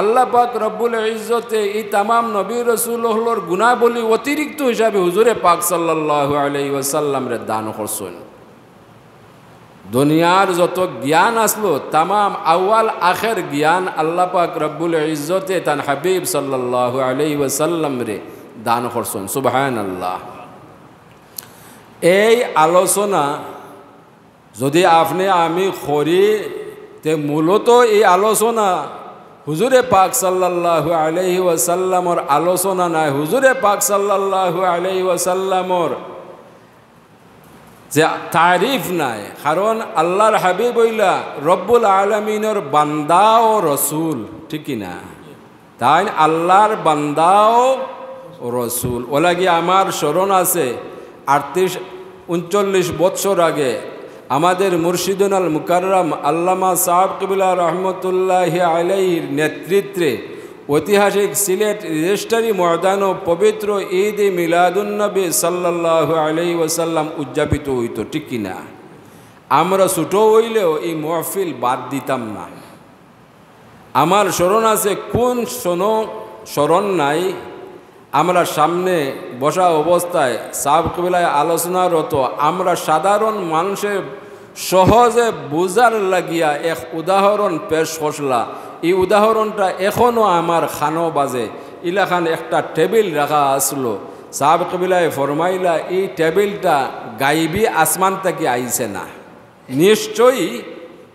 আল্লাহ পাক রব্বুল ইজ্জতে ই তামাম নবী রসুল অকলর গুণাবলী অতিরিক্ত হিসাবে হুজুরে পাক সাল্লাল্লাহু আলাইহি ওয়াসাল্লামরে দান করছইন। দুনিয়ার যত জ্ঞান আছলো, তামাম আউয়াল আখের জ্ঞান আল্লাহ পাক রব্বুল ইজ্জতে তান হাবিব সাল্লাল্লাহু আলাইহি ওয়াসাল্লামরে দান করছইন। সুবহানাল্লাহ। এই আলোচনা যদি আপনে আমি করি, তে মূলত এই আলোচনা হুজুরে পাক সাল্লাল্লাহু আলাইহি ওয়াসাল্লামর আলোচনা নায়, হুজুরে পাক সাল্লাল্লাহু আলাইহি ওয়াসাল্লামর যে তারিফ নায়, কারণ আল্লাহর হাবিব অইলা রব্বুল আলামিনর বান্দা ও রসুল, ঠিক কি না? তাইন আল্লাহর বান্দা ও রসুল। অলাগি আমার স্মরণ আছে, আটত্রিশ, ঊনচল্লিশ বৎসর আগে আমাদের মুর্শিদুনাল মুকাররম আল্লামা সাহেব কিবলা রহমতুল্লাহি আলাইহির নেতৃত্বে ঐতিহাসিক সিলেট রেজিস্ট্রারি ময়দানো পবিত্র ঈদে মিলাদুন্নবী সাল্লাল্লাহু আলাইহি ওয়াসাল্লাম উদযাপিত অইতো, ঠিক কি না? আমরা ছোট অইলেও এই মহফিল বাদ দিতাম না। আমার স্মরণ আছে, কোন সনো স্মরণ নাই, আমরা সামনে বসা অবস্থায় সাব কিবলায় আলোচনারত আমরা সাধারণ মানুষে সহজে বুঝার লাগিয়া এক উদাহরণ পেশ করছলা। ই উদাহরণটা এখনো আমার কানো বাজে। ইলাখান একটা টেবিল রাখা আছলো, সাব কিবলায় ফরমাইলা, ই টেবিলটা গাইবি আসমান থাকি আইছে না। নিশ্চয়ই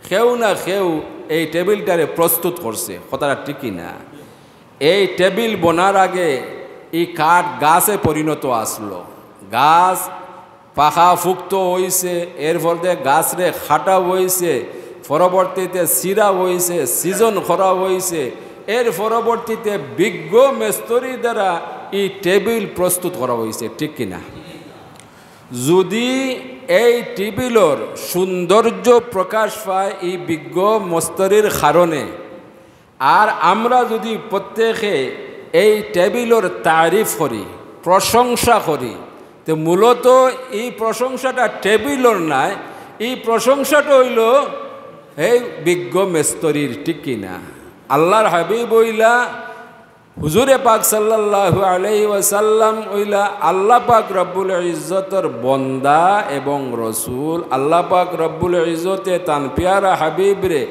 কেউ না কেউ এই টেবিলটারে প্রস্তুত করছে, কথাটা ঠিক কি না? এই টেবিল বনার আগে ই কাঠ গাছে পরিণত আছলো। গাছ পাকা ফুক্ত অইছে, এরপরে গাছরে কাটা অইছে, পরবর্তীতে চিরা অইছে, season করা অইছে, এর পরবর্তীতে বিজ্ঞ মেস্তরি দ্বারা ই টেবিল প্রস্তুত করা অইছে, ঠিক কি না? যদি এই টেবিলর সৌন্দর্য প্রকাশ পায় ই বিজ্ঞ মস্তরির কারণে, আর আমরা যদি প্রত্যেকে এই টেবিলর তারিফ করি, প্রশংসা করি, তে মূলত ই প্রশংসাটা টেবিলর নায়, ই প্রশংসাটা অইলো এই বিজ্ঞ মেস্তরির, ঠিক কি না? আল্লাহর হাবিব অইলা হুজুরে পাক সাল্লাল্লাহু আলাইহি ওয়াসাল্লাম অইলা আল্লাহ পাক রব্বুল ইজ্জতর বন্দা এবং রসুল। আল্লাহ পাক রব্বুল ইজ্জতে তান পিয়ারা হাবিবরে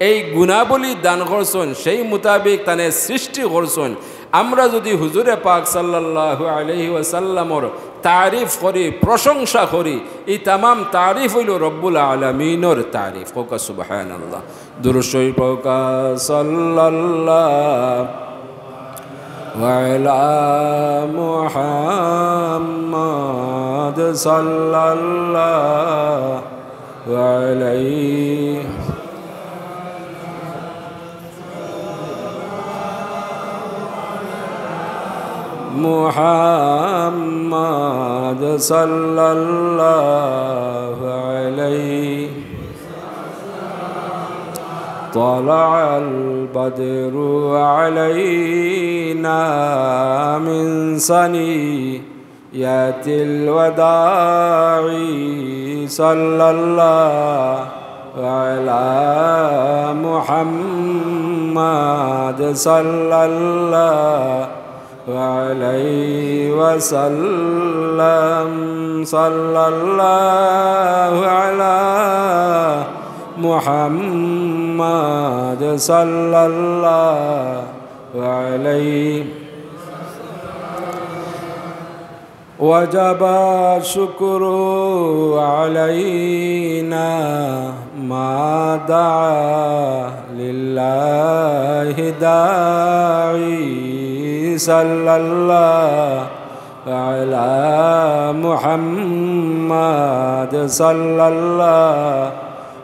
এই গুণাবলী দান করছইন, সেই মোতাবেক তানে সৃষ্টি করছইন। আমরা যদি হুজুরে পাক সাল্লাল্লাহু আলাইহি ওয়াসাল্লামর তারিফ করি, প্রশংসা করি, ই তামাম তারিফ অইলো রব্বুল আলামিনর তারিফ। কউক্কা সুবহানাল্লাহ। দুরূদ শরীফ পড়উক্কা, সাল্লাল্লাহু আলা মুহাম্মাদ সাল্লাল্লাহু আলাইহি মুহাম্মাদ সাল্লাল্লাহু আলাইহি। طلع البدر علينا من ثنيات الوداع صلى الله على محمد صلى الله عليه وسلم، صلى الله على محمد صلى الله عليه وجب الشكر علينا ما دعا لله داعي، صلى الله على محمد صلى الله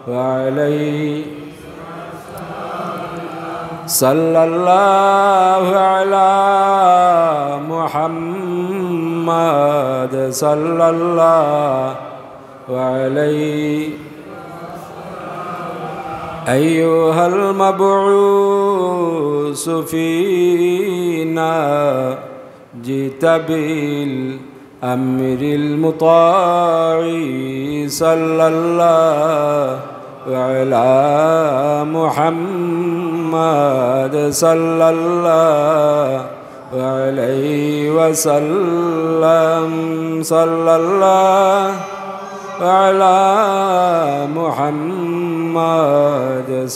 عليه صلى الله على محمد صلى الله وعليه أيها المبعوث فينا جئت بالأمر المطاع صلى الله على محمد صلى الله عليه وسلم، صلى الله على محمد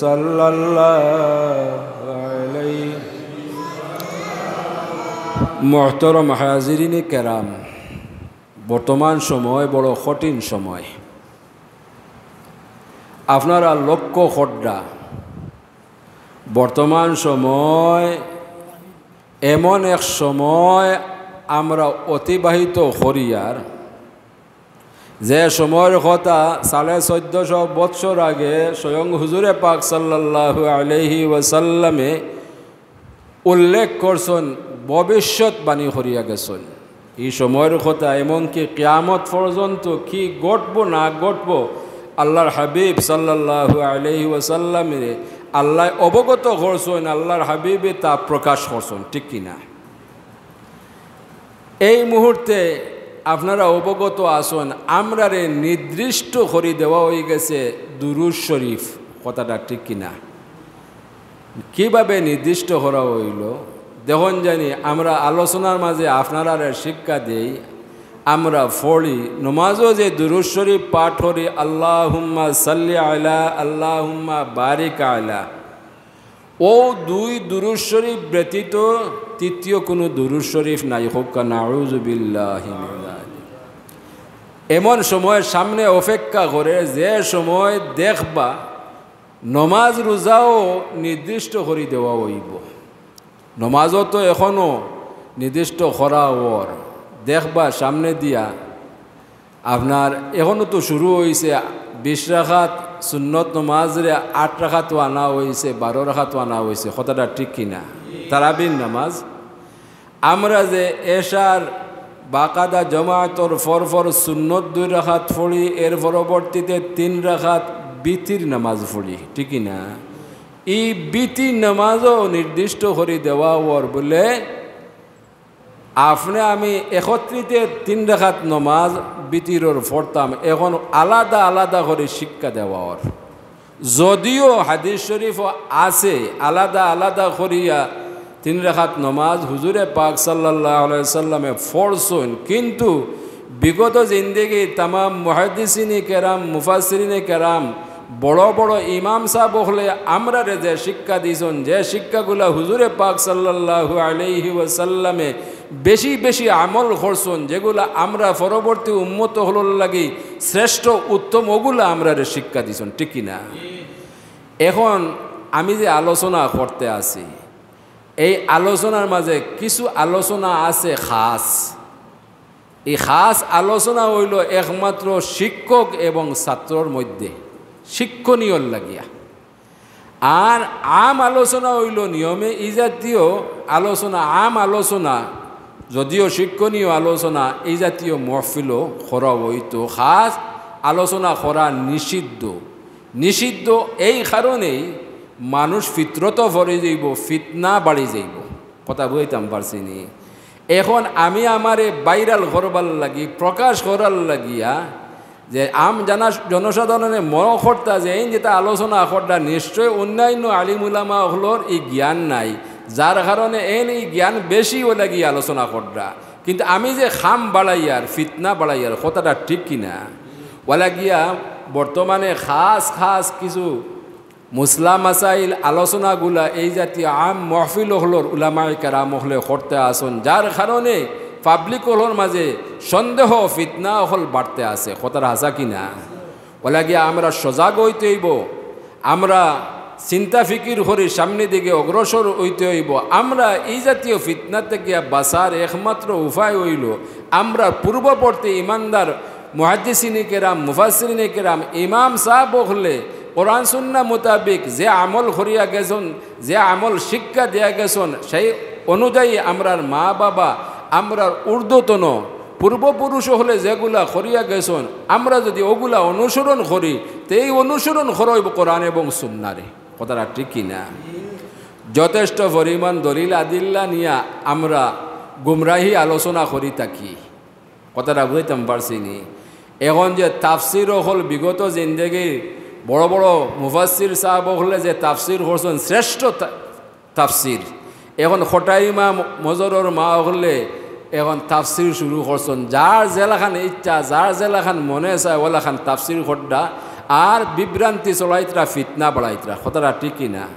صلى الله عليه। মোহতরম হাজিরিনে কেরাম, বর্তমান সময় বড় কঠিন সময়। আপনারা লক্ষ্য কররা, বর্তমান সময় এমন এক সময় আমরা অতিবাহিত করিয়ার, যে সময়র কথা সাড়ে চোদ্দশো বৎসর আগে স্বয়ং হুজুরে পাক সাল্লাল্লাহু আলাইহি ওয়াসাল্লামে উল্লেখ করছইন, ভবিষ্যৎবাণী করিয়া গেছইন। ই সময়র কথা, এমনকি কিয়ামত পর্যন্ত কি ঘটবো না ঘটবো, আল্লাহর হাবিব সাল্লাল্লাহু আলাইহি ওয়াসাল্লামরে আল্লায় অবগত করছইন, আল্লাহর হাবিবে তা প্রকাশ করছইন, ঠিক কি না? এই মুহূর্তে আপনারা অবগত আছইন, আমরারে নির্দিষ্ট করি দেওয়া অইগেছে দুরূদ শরীফ, কথাটা ঠিক কি না? কিভাবে নির্দিষ্ট করা অইলো? দেখইন জানি, আমরা আলোচনার মাঝে আপনারারে শিক্ষা দেই, আমরা পড়ি, নমাজও যে দুরূদ শরীফ পাঠ করি, আল্লাহুম্মা সাল্লি আলা, আল্লাহুম্মা বারিক আলা, অউ দুই দুরূদ শরীফ ব্যতীত তৃতীয় কুনু দুরূদ শরীফ নাই। কউক্কা নাউযুবিল্লাহি মিন যালিক। এমন সময় সামনে অপেক্ষা করে, যে সময় দেখবা নমাজ রোজাও নির্দিষ্ট করি দেওয়া অইবো। নমাজও তো এখনো নির্দিষ্ট করা অর, দেখবা সামনে দিয়া আপনার এখনো তো শুরু অইছে, বিশ রাকাত সুন্নত নমাজরে আট রাকাত আনা অইছে, বারো রাকাত আনা অইছে, কথাটা ঠিক কি না? তারাবির নামাজ। আমরা যে এশার বাকাদা জমাতর পর পর সুন্নত দুই রাকাত পড়ি, এর পরবর্তীতে তিন রাকাত বিতির নামাজ পড়ি, ঠিক কি না? ই বিতির নামাজও নির্দিষ্ট করি দেওয়া অর বুলে আপনে আমি একত্রিতে তিন রাকাত নমাজ বিতিরর পড়তাম, এখন আলাদা আলাদা করি শিক্ষা দেওয়া অর। যদিও হাদিস শরীফও আছে আলাদা আলাদা করিয়া তিন রাকাত নমাজ হুজুরে পাক সাল্লাল্লাহু আলাইহি ওয়াসাল্লামে পড়ছইন, কিন্তু বিগত জিন্দেগির তামাম মুহাদ্দিসিনে কেরাম, মুফাসসিরিনে কেরাম, বড় বড় ইমাম সাব অকলে আমরারে যে শিক্ষা দিছইন, যে শিক্ষাগুলা হুজুরে পাক সাল্লাল্লাহু আলাইহি ওয়াসাল্লামে বেশি বেশি আমল করছইন, যেগুলা আমরা পরবর্তী উম্মত অকলর লাগি শ্রেষ্ঠ উত্তম, অগুলা আমরারে শিক্ষা দিছইন, ঠিক কি না? এখন আমি যে আলোচনা করতে আছি, এই আলোচনার মাঝে কিছু আলোচনা আছে খাস, ই খাস আলোচনা অইলো একমাত্র শিক্ষক এবং ছাত্রর মধ্যে শিক্ষণীয়র লাগিয়া। আর আম আলোচনা অইলো নিয়মে ই জাতীয় আলোচনা, আম আলোচনা, যদিও শিক্ষণীয় আলোচনা, এই জাতীয় মহফিলও করা অইতো। খাস আলোচনা করা নিষিদ্ধ। নিষিদ্ধ এই কারণেই মানুষ ফিতরতো পড়ি যাইবো, ফিতনা বাড়ি যাইবো। কথা বুঝাইতাম পারছি নি? এখন আমি আমারে ভাইরাল করবার লাগি, প্রকাশ করার লাগিয়া, যে আম জানা-, জনসাধারণে মনো করতা যে এইন যেটা আলোচনা কররা, নিশ্চয় অন্যান্য আলিম উলামা অকলর ই জ্ঞান নাই, যার কারণে এইন ই জ্ঞান বেশি অউ লাগি আলোচনা কররা। কিন্তু আমি যে খাম বাড়াইয়ার, ফিতনা বাড়াইয়ার, কথাটা ঠিক কি না? অউ লাগিয়া বর্তমানে খাস খাস কিছু মসলা মাসাইল আলোচনাগুলা এই জাতীয় আম মহফিল অকলর উলামায়ে কেরাম অকলে করতে আছইন, যার কারণে পাবলিক অকলর মাঝে সন্দেহ, ফিতনা অকল বাড়তে আছে। কথাটা হাছা কি না? অউ লাগিয়া আমরা সজাগ অইতে অইবো, আমরা চিন্তা ফিকির করি সামনে দিকে অগ্রসর অইতে অইবো। আমরা এই জাতীয় ফিতনা থাকিয়া বাঁচার একমাত্র উপায় অইলো আমরা পূর্ববর্তী ইমানদার মুহাদ্দিসিনে কেরাম, মুফাসসিরিনে কেরাম, ইমাম সাব অকলে কোরআন সুন্নাহ মোতাবিক যে আমল করিয়া গেছইন, যে আমল শিক্ষা দিয়া গেছইন, সেই অনুযায়ী আমরার মা বাবা, আমরার ঊর্ধ্বতন পূর্বপুরুষ অকলে যেগুলা করিয়া গেছইন, আমরা যুদি অগুলা অনুসরণ করি, তে এই অনুসরণ করা অইবো কোরআন এবং সুন্নারে। কথাটা ঠিক কি না? যথেষ্ট পরিমাণ দলিল আদিল্লা নিয়া আমরা গুমরাহি আলোচনা করি থাকি। কথাটা বুঝাইতাম পারছি নি? এখন যে তাফসির অকল বিগত জিন্দেগির বড় বড় মুফাসসির সাহাব অকলে যে তাফসির করছইন, শ্রেষ্ঠ তা-, তাফসির। এখন কটাই মা, মজরর মা অকলে এখন তাফসির শুরু করছইন। যার যেলাখান ইচ্ছা, যার যেলাখান মনে চায়, অলাখান তাফসির কররা। আর বিভ্রান্তি চড়াইতরা, ফিতনা বাড়াইতরা। কথাটা ঠিক কি না?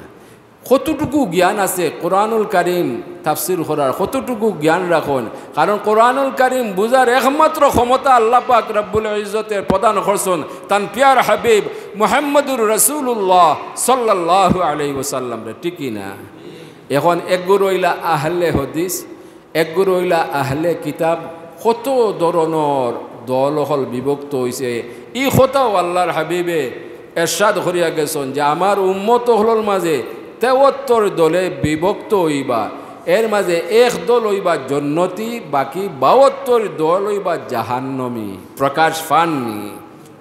কতটুকু জ্ঞান আছে কোরআনুল কারীম তাফসির করার, কতটুকু জ্ঞান রাখইন? কারণ কোরআনুল কারীম বুঝার একমাত্র ক্ষমতা আল্লাহ পাক রব্বুল ইজ্জতে প্রদান করছইন তান পিয়ার হাবিব মুহাম্মদুর রাসূলুল্লাহ সাল্লাল্লাহু আলাইহি ওয়াসাল্লামরে, ঠিক কি না? এখন একগু রইলা আহলে হাদিস, একগু রইলা আহলে কিতাব, কত ধরনর দল অকল বিভক্ত অইছে। ই কথাও আল্লাহর হাবিবে এরশাদ করিয়া গেছইন যে আমার উম্মত অকলর মাঝে তেয়াত্তর দলে বিভক্ত অইবা, এর মাঝে এক দল অইবা জন্নতি, বাকি বাহাত্তর দল অইবা জাহান্নমি। প্রকাশ পাননি?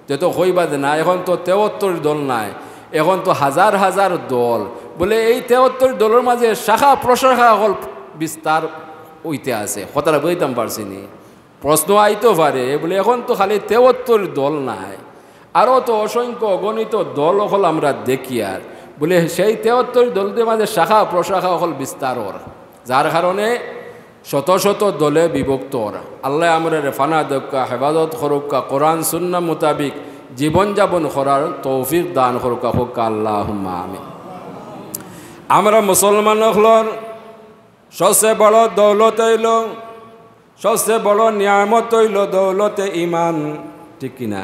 তে তো কইবা যে না, এখন তো তেয়াত্তর দল নায়, এখন তো হাজার হাজার দল। বলে এই তেয়াত্তর দলর মাঝে শাখা প্রশাখা অকল বিস্তার অইতে আছে। কথাটা বুঝাইতাম পারছি নি? প্রশ্ন আইতো পারে, বলে এখন তো খালি তেয়াত্তর দল নায়, আরও তো অসংখ্য অগণিত দল অকল আমরা দেখিয়ার। বলে সেই তেয়াত্তর দলর মাঝে শাখা প্রশাখা অকল বিস্তার অর, যার কারণে শত শত দলে বিভক্ত অর। আল্লায় আমরারে পানা দেউক্কা, হেফাজত করউক্কা, কোরআন সুন্নাহ মোতাবিক জীবন যাপন করার তৌফিক দান করউক্কা, কউক্কা আল্লাহুম্মা আমিন। আমরা মুসলমান অকলর সবচেয়ে বড় দৌলত অইলো, সবচেয়ে বড় নিয়ামত অইলো দৌলতে ইমান, ঠিক কি না?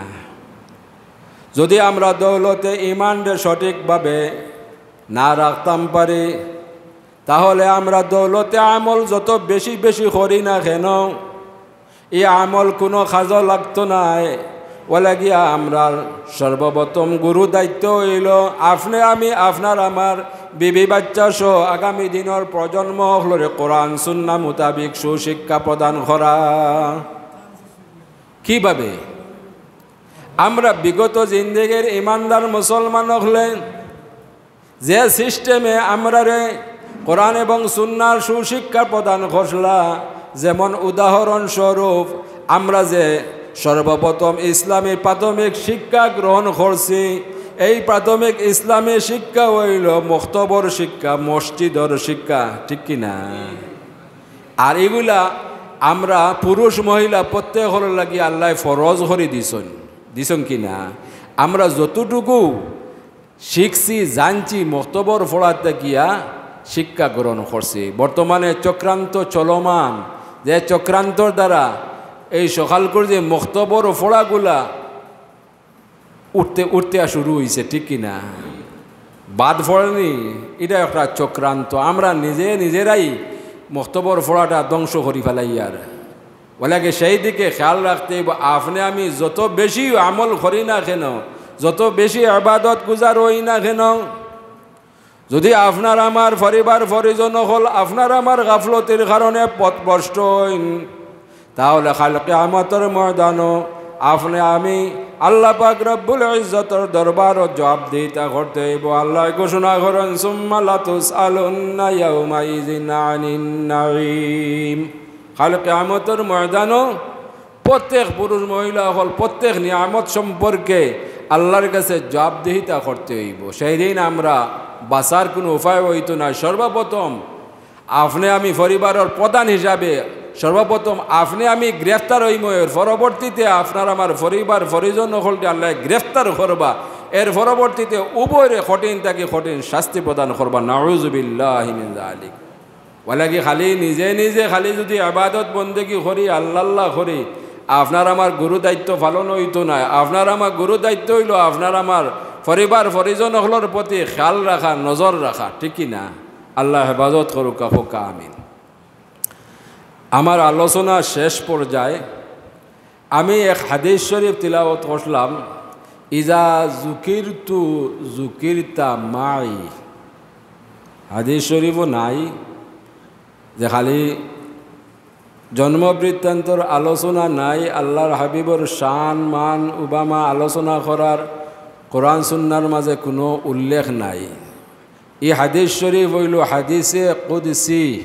যুদি আমরা দৌলতে ইমানরে সঠিকভাবে না রাখতাম পারি, তাহলে আমরা দৌলতে আমল যত বেশি বেশি করি না কেন, ই আমল কুনু কাজো লাগতো নায়। অলাগিয়া আমরার সর্বপ্রথম গুরু দায়িত্ব অইলো আপনে আমি, আপনার আমার, বিবি বাচ্চা সহ আগামী দিনর প্রজন্ম অকলরে কোরআন সুন্নাহ মোতাবিক সুশিক্ষা প্রদান করা। কিভাবে? আমরা বিগত জিন্দেগির ইমানদার মুসলমান অকলে যে সিস্টেমে আমরারে কোরআন এবং সুন্নাহর সুশিক্ষা প্রদান করলা, যেমন উদাহরণস্বরূপ আমরা যে সর্বপ্রথম ইসলামী প্রাথমিক শিক্ষা গ্রহণ করছি, এই প্রাথমিক ইসলামী শিক্ষা অইলো মক্তবর শিক্ষা, মসজিদর শিক্ষা, ঠিক কি না? আর ইগুলা আমরা পুরুষ মহিলা প্রত্যেকর লাগি আল্লায় ফরজ করি দিছইন, দিছইন কি না? আমরা যতটুকু শিখছি, জানছি, মক্তবর পড়া থাকিয়া শিক্ষা গ্রহণ করছি। বর্তমানে চক্রান্ত চলমান, যে চক্রান্তর দ্বারা এই সকালকুর যে মক্তবর পড়াগুলা উঠতে, উঠতে আর শুরু অইছে, ঠিক কি না? বাদ পড়েনি, ইটা একটা চক্রান্ত। আমরা নিজে নিজেরাই মক্তবর পড়াটা ধ্বংস করি ফেলাইয়ার। অলাগি সেই দিকে খেয়াল রাখতে অইবো। আপনে আমি যত বেশি আমল করি না কেন, যত বেশি ইবাদত গুজার অই না কেন, যুদি আপনার আমার পরিবার পরিজন অকল আপনার আমার গাফলতির কারণে পথভ্রষ্ট অইন, তাহলে কাইল কিয়ামতর ময়দানো আপনে আমি আল্লাহ পাক রব্বুল ইজ্জতর দরবারো জবাবদিহিতা করতে অইবো। আল্লায় ঘোষণা করইন, "সুম্মা লাতুসআলুন্না ইয়াউমাইযিন আনিন নাঈম।" কাইল কিয়ামতর ময়দানো প্রত্যেক পুরুষ মহিলা অকল প্রত্যেক নিয়ামত সম্পর্কে আল্লাহর কাছে জবাবদিহিতা করতে অইবো। সেই দিন আমরা বাঁচার কুনু উপায় অইতো নায়। সর্বপ্রথম আপনে আমি পরিবারর প্রধান হিসাবে সর্বপ্রথম আপনে আমি গ্রেফতার অইমু, এর পরবর্তীতে আপনার আমার পরিবার পরিজন অকলরে আল্লায় গ্রেফতার করবা, এর পরবর্তীতে উভয়রে কঠিন থাকি কঠিন শাস্তি প্রদান করবা। নাউযুবিল্লাহি মিন যালিক। অলাগি খালি নিজে নিজে খালি যুদি ইবাদত বন্দেগি করি, আল্লাহ আল্লাহ করি, আপনার আমার গুরু দায়িত্ব পালন অইতো নায়। আপনার আমার গুরু দায়িত্ব অইলো আপনার আমার পরিবার পরিজন অকলর প্রতি খেয়াল রাখা, নজর রাখা, ঠিক কি না? আল্লায় হেফাজত করউক্কা, কউক্কা আমিন। আমার আলোচনা শেষ পর্যায়ে আমি এক হাদিস শরীফ তিলাওয়াত করলাম, "ইজা যুকিরতু যুকিরতা মাই।" হাদিস শরীফো নাই যে খালি জন্ম বৃত্তান্তর আলোচনা নাই, আল্লাহর হাবিবর শান, মান, উবামা আলোচনা করার কোরআন সুন্নার মাঝে কোনো উল্লেখ নাই। ই হাদিস শরীফ অইলো হাদিসে কুদসি।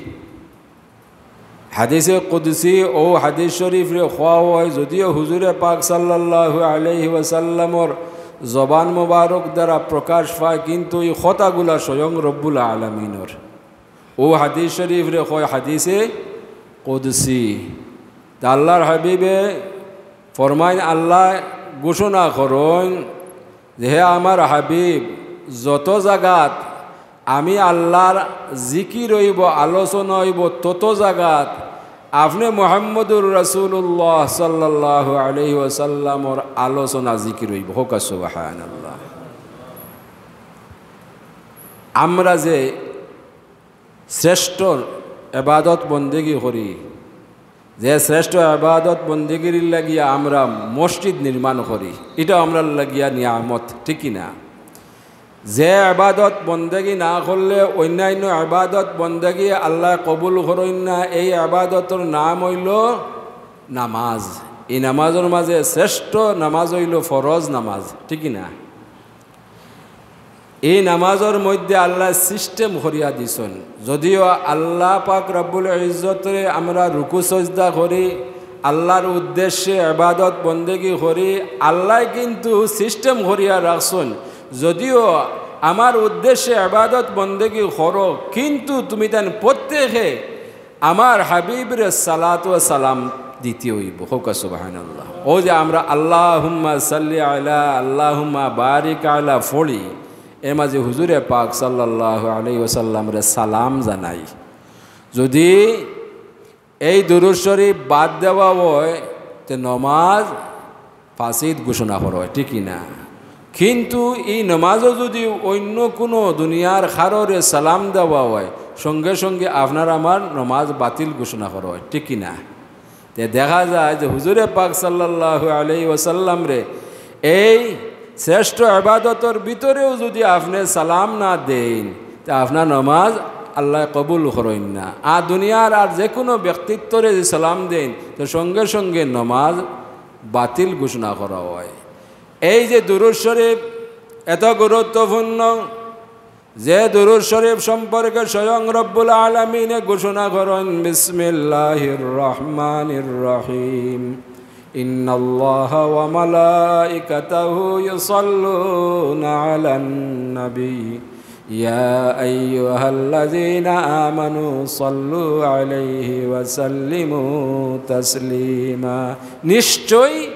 হাদিসে কুদসি অউ হাদিস শরীফরে কওয়া অয়, যদিও হুজুরে পাক সাল্লাল্লাহু আলাইহি ওয়াসাল্লামর জবান মোবারক দ্বারা প্রকাশ পায়, কিন্তু ই কথাগুলা স্বয়ং রব্বুল আলামিনর। অউ হাদিস শরীফরে কয় হাদিসে কুদসি। তে আল্লাহর হাবিবে ফরমাইন, আল্লায় ঘোষণা করইন যে, "হে আমার হাবিব, যত জাগাত আমি আল্লাহর জিকির অইবো, আলোচনা অইবো, তত জাগাত আপনে মুহাম্মদুর রাসূলুল্লাহ সাল্লাল্লাহু আলাইহি ওয়াসাল্লামর আলোচনা জিকির অইবো।" কউক্কা সুবহানাল্লাহ। আমরা যে শ্রেষ্ঠ এবাদত বন্দেগী করি, যে শ্রেষ্ঠ এবাদত বন্দেগীর লাগিয়া আমরা মসজিদ নির্মাণ করি, ইটা আমরার লাগিয়া নিয়ামত, ঠিক কি না? যে এবাদত বন্দেগী না করলে অইন্যাইন্য এবাদত বন্দেগী আল্লায় কবুল করইন না, এই এবাদতর নাম অইলো নামাজ। ই নামাজর মাঝে শ্রেষ্ঠ নামাজ অইলো ফরজ নামাজ, ঠিক কি না? ই নামাজর মধ্যে আল্লায় system করিয়া দিছইন। যদিও আল্লাহ পাক রব্বুল ইজ্জতরে আমরা রুকু সজদা করি, আল্লাহর উদ্দেশ্যে এবাদত বন্দেগী করি, আল্লায় কিন্তু system করিয়া রাখছইন। যদিও আমার উদ্দেশ্যে এবাদত বন্দেগী করো, কিন্তু তুমিতাইন প্রত্যেকে আমার হাবিবরে সালাত ও সালাম দিতে অইবো। কউক্কা সুবহানাল্লাহ। অউ যে আমরা আল্লাহুম্মা সাল্লি আলা, আল্লাহুম্মা বারিক আলা পড়ি, এর মাঝে হুজুরে পাক সাল্লাল্লাহু আলাইহি ওয়াসাল্লামরে সালাম জানাই। যদি এই দুরূদ শরীফ বাদ দেওয়া অয়, তে নমাজ ফাসিদ ঘোষণা করা অয়, ঠিক কি না? কিন্তু ই নমাজও যদি অইন্য কুনু দুনিয়ার কারোরে সালাম দেওয়া অয়, সঙ্গে সঙ্গে আপনার আমার নমাজ বাতিল ঘোষণা করা অয়, ঠিক কি না? তে দেখা যায় যে হুজুরে পাক সাল্লাল্লাহু আলাইহি ওয়াসাল্লামরে এই শ্রেষ্ঠ এবাদতর ভিতরেও যদি আপনে সালাম না দেইন, তে আপনার নমাজ আল্লায় কবুল করইন না। আর দুনিয়ার আর যে কুনু ব্যক্তিত্বরে যদি সালাম দেইন, তো সঙ্গে সঙ্গে নমাজ বাতিল ঘোষণা করা অয়। এই যে দুরূদ শরীফ এত গুরুত্বপূর্ণ, যে দুরূদ শরীফ সম্পর্কে স্বয়ং রব্বুল আলামিনে ঘোষণা করইন, বিসমিল্লাহির রহমানির রহিম। إن الله وملائكته يصلون على النبي يا أيها الذين آمنوا صلوا عليه وسلموا تسليما। নিশ্চয়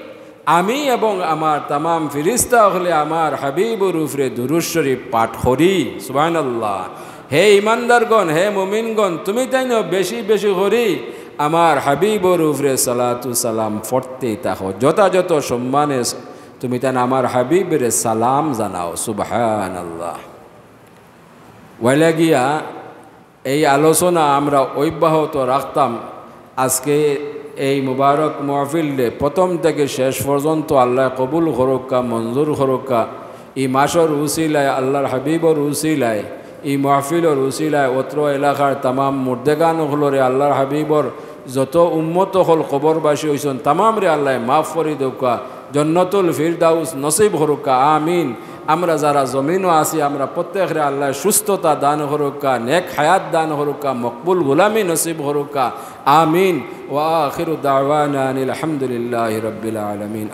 আমি এবং আমার তামাম ফিরিস্তা অকলে আমার হাবিবর উপরে দুরূদ শরীফ পাঠ করি। সুবহানাল্লাহ। হে ইমানদারগণ, হে মুমিনগণ, তুমিতাইনও বেশি বেশি করি আমার হাবিবর উপরে সালাতু সালাম পড়তে থাকো, যথাযথ সম্মানে তুমিতাইন আমার হাবিবরে সালাম জানাও। সুবহানাল্লাহ। অইলা গিয়া এই আলোচনা আমরা অব্যাহত রাখতাম। আজকে এই মুবারক মাহফিলরে প্রথম থেকে শেষ পর্যন্ত আল্লায় কবুল করউক্কা, মঞ্জুর করউক্কা। ই মাসর উসিলায়, আল্লাহর হাবিবর উসিলায়, ই মাহফিলর উসিলায় অত্র এলাকার তামাম মুর্দেগান অকলরে আল্লাহর হাবিবর যত উম্মত অকল কবরবাসী অইছইন, তামামরে আল্লায় মাফ করি দেউক্কা, জন্নতুল ফিরদাউস নসিব করউক্কা, আমিন। আমরা যারা জমিনো আছি, আমরা প্রত্যেকরে আল্লায় সুস্থতা দান করউক্কা, নেক হায়াত দান করউক্কা, মকবুল গোলামি নসিব করউক্কা, আমিন। ওয়া আখিরু দাওয়ানা আনিল হামদুলিল্লাহি রাব্বিল আলামিন।